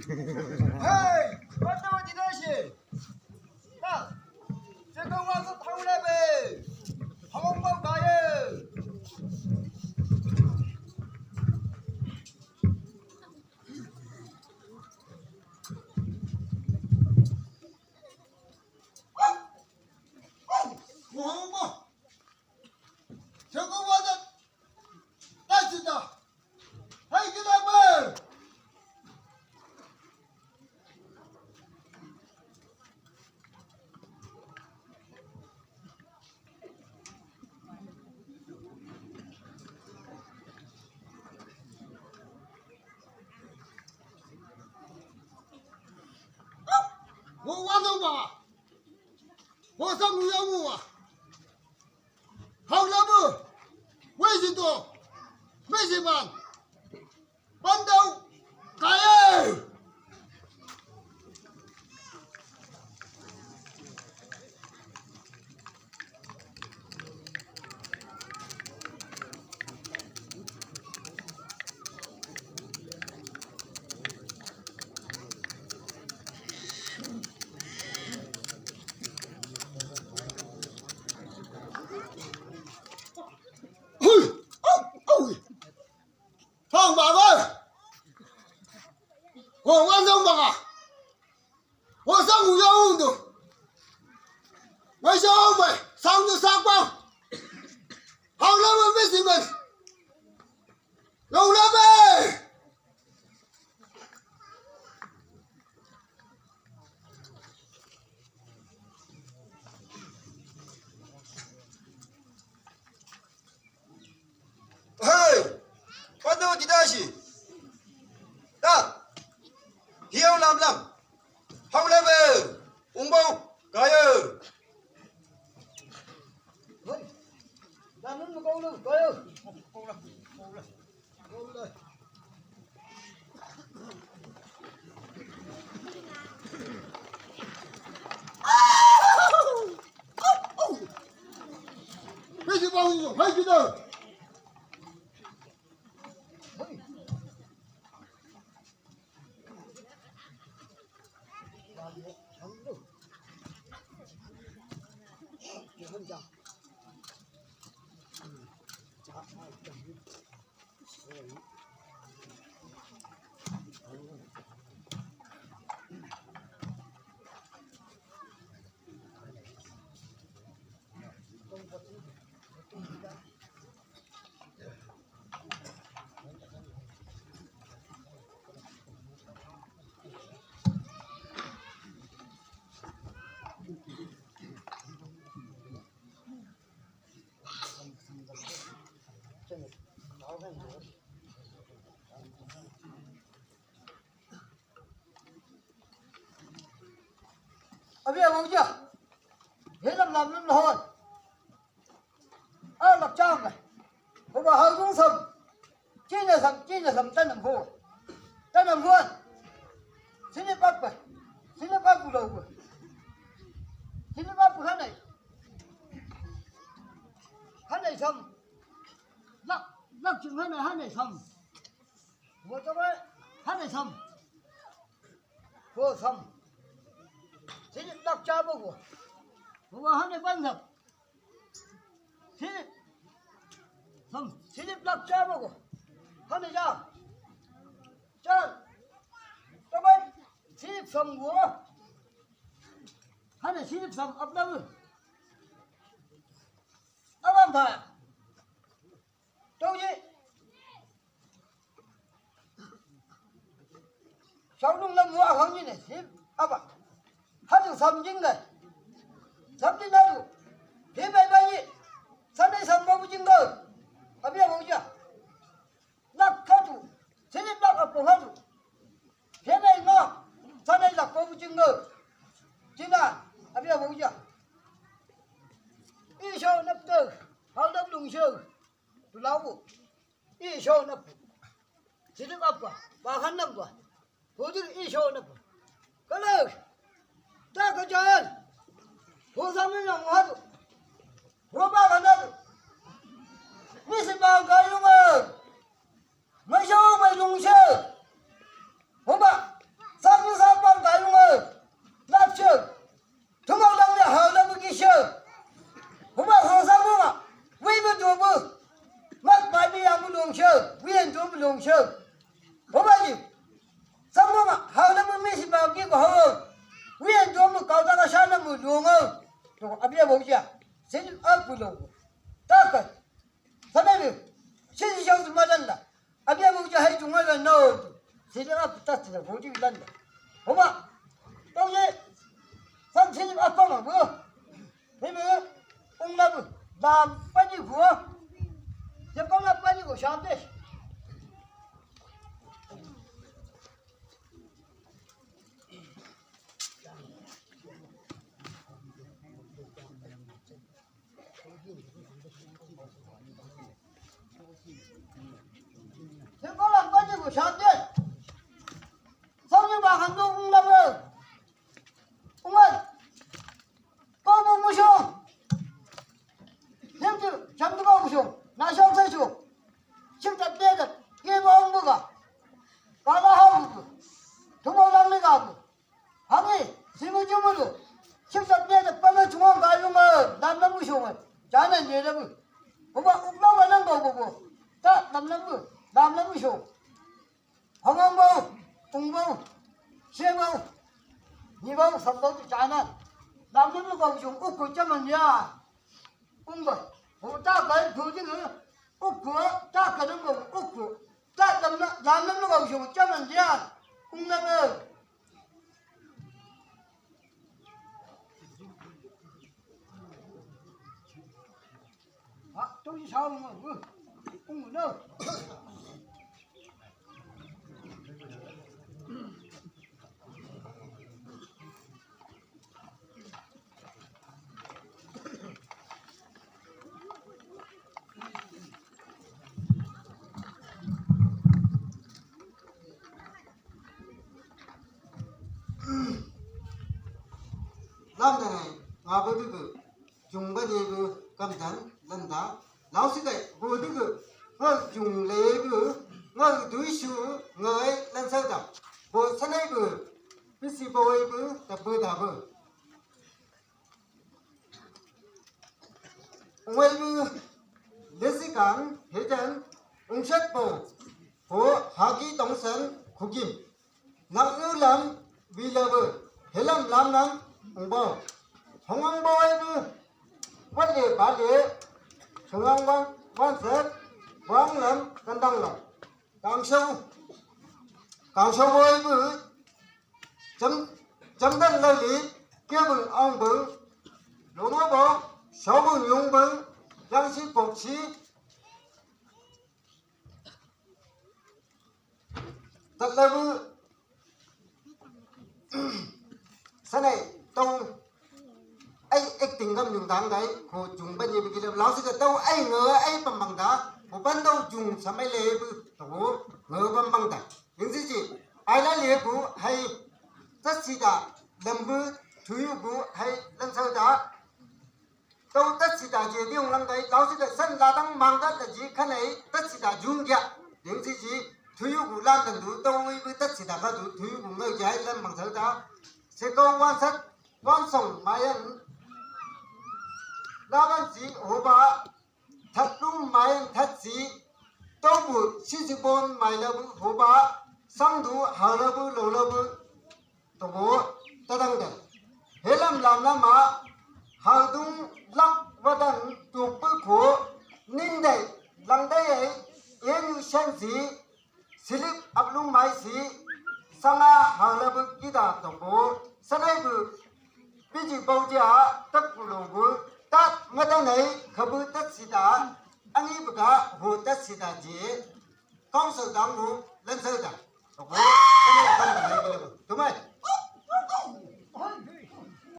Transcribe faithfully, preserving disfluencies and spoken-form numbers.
Hei, kata wa tidak sih. Nah, jaga waktu tahu lah be. Hamong bau kaya. Wo wa dau ba. Wo sa mu ya mu wa. Hau la mu. Wei si to. Mei si man. Ban dau. Ka e. Hui! Au! Au! Hau ba ba! Ho, wa zau ba ka! Ho, sa mu ya undo! Wa sa ho ba! Sa undo sa ba! Hau la ba be si ba! Lau la be! Hei, pande wa kidasi. Da. Hiau lam lam. Hau lebe. Umbau. Kayo. Hei. Da nun mu kau lu. Kayo. Abi a wang ja. He lam lam lam hon. A lak chang. Ho ba hau dung sam. China sam, China sam tanam ho. Tanam hon. Sini papa. Sini papa lo. Sini papa hanai. Hanai sam. Lak, lak ching hanai, hanai sam. Mo to ba hanai sam. Ko sam. Sini lak cha bo ko. Ko ba hanai ban sam. Sini. Sam. Sini lak cha bo ko. Hanai cha. Cha. To ba sini sam ko. Hanai sini sam apna bo. Abang ba. Tau ji. Saulung lam hua hang ni ne, si, apa? Hadu sam jing ne. Sam jing hadu. Pi bai bai ni. Sanai sam babu jing ne. Abi a wang ja. Lak hadu. Sini lak apa hadu. Pi bai ma. Sanai lak babu jing ne. Sina. Abi a wang ja. Isau nap tu. Hau nap lung isau. Tu lau bu. Isau nap. Sini apa? Bahan nap ba. Hudur isau nap. Kalau. Tak kejalan. Husamin yang hadu. Hubahan hadu. Misi bang kayungan. Masau bai lung isau. Huba. Hoba ni. Sambunga, hau namu misi ba ki ko hau. Wi en domu kau daga sana mu lungo. To abia bauja. Sini aku lo. Taka. Sabe ni. Sini jauh tu madan da. Abia bauja hai tu madan no. Sini aku tas da bauji landa. Hoba. Tau ye. Sam sini apa ma bu. Himi, unglabu, lam pani gua. Jepang lam pani gua, shanti. Jepang lam pani gua, shanti. Sami ba handu unglabu. Ungai. Kau bu musu. Sim tu, sim tu kau musu. Na song sai su. Sim ta te ta. Ke ba ung bu ga. Ka la ha bu. Tu ba lam ni ga bu. Hangi, sim ju bu lu. Sim ta te ta pa ma chu ga lu ma. Lam na musu ma. Jana ne da bu. Ko ba uk na ba nang ba bu bu. Ta lam na bu. Lam na musu. Hongong bau, tung bau, se bau, ni bau, sam bau tu chana. Lam nam lu bau jung uku chaman ya. Ung bau, bau ta kai bau jing, uku, ta ka nam bau uku. Ta lam na, lam nam lu bau jung chaman ya. Ung na bau. Lam da nai, nga bau du. Jung bani bu kam dan landa. Lau si kai, bu du gu, ngal jung le bu, ngal dui su, ngai lan sa da. Bu sanai bu, bisi bawai bu, ta bu da bu. Ngai bu, lesi kan, hejan, ungsat bu, bu, hagi tongsan, kukim. Naknu lam, bila bu, helam lam lam, ung bau. Hongong bawai bu, wale bale, sungang wan, wan set, buang lam, kandang lam. Kangsau, kangsau bawai bu, jam, jamdan lali, kebul ang bu, lomo bau, saubung yung bu, jangsi poksi, Tatlabu sanai tau ai acting gam yung dang dai ko jung bani bigi lau si ka tau ai nge ai pambang da ko ban dau jung samai le bu tau nge pambang da. Yung si ji ai la le bu hai tat si da lambu tuyu bu hai lan sa da. Tau tat si da je diung lang dai, tau si da san la dang mang da da ji kanai tat si da jung gia. Ding si ji, tuyu gu lan dan du, tau wi gu tat si da ka du, tuyu gu ngai jai lan mang sa da. Se kau wan sat, wan song mayan. La ban si, hoba, tat lung mayan tat si, tau bu, si si bon mai la bu, hoba, sang du, ha la bu, lo la bu. Tobo tadang dan. Helam lam lama haldung lak wadan tukpu ko nindai langdai ai enu sensi silip ablung mai si sanga halabu kida tobo sanai bu biji baudia takpulo bu tat madanai kabu tat sida angi buka ho tat sida je. Kau sedang bu lensel dan. Tobo tadang dan. Tumai.